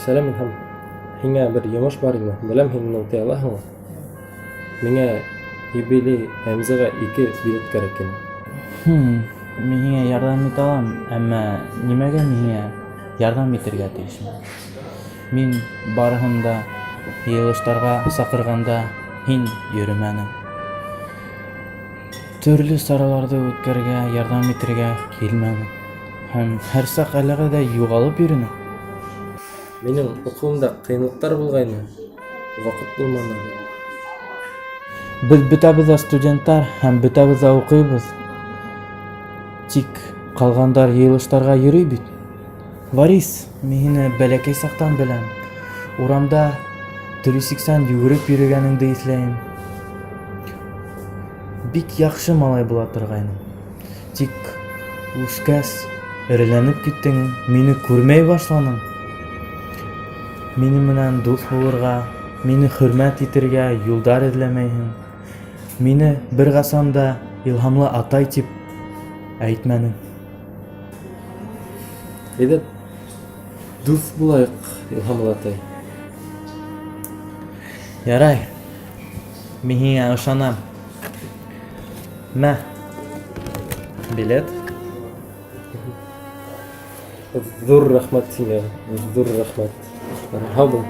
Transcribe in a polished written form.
Сәләм, Илһам. Һиңә бер йомош бар ине. Беләм, һин уны үтәй алаһың. Миңә юбилей МЗ-ға ике билет кәрәк ине. Хм, мин һиңә ярҙам итә алам, әммә нимәгә мин һиңә ярҙам итергә тейешмен? Мин барыһын да йыйылыштарға саҡырғанда һин йөрөмәнең. Төрлө сараларҙы үткәрергә, ярҙам итергә килмәнең. Һәм һәр саҡ әллә ҡайҙа юғалып йөрөнөң. Минең уҡыуымда ҡыйынлыҡтар булғайны, ваҡыт булманы. Беҙ бөтәбеҙ ҙә студенттар һәм бөтәбеҙ ҙә уҡыйбыҙ. Тик ҡалғандар йыйылыштарға йөрөй бит. Варис, мин һине бәләкәй саҡтан беләм. Урамда трусиксан йүгереп йөрөгәнеңде иҫләйем. Бик яҡшы малай була торғайның. Тик үҫкәс, эреләнеп киттең, мине күрмәй башланың. Минең менән дуҫ булырға, мине хөрмәт итергә юлдар эҙләмәйһең. Мине бер ҡасан да илһамлы атай тип әйтмәнең. Әйҙә, дуҫ булайыҡ, Илһам олатай. Ярай, мин һиңә ышанам. Мә, билет. Ҙур рәхмәт һиңә, ҙур рәхмәт. Һау бул.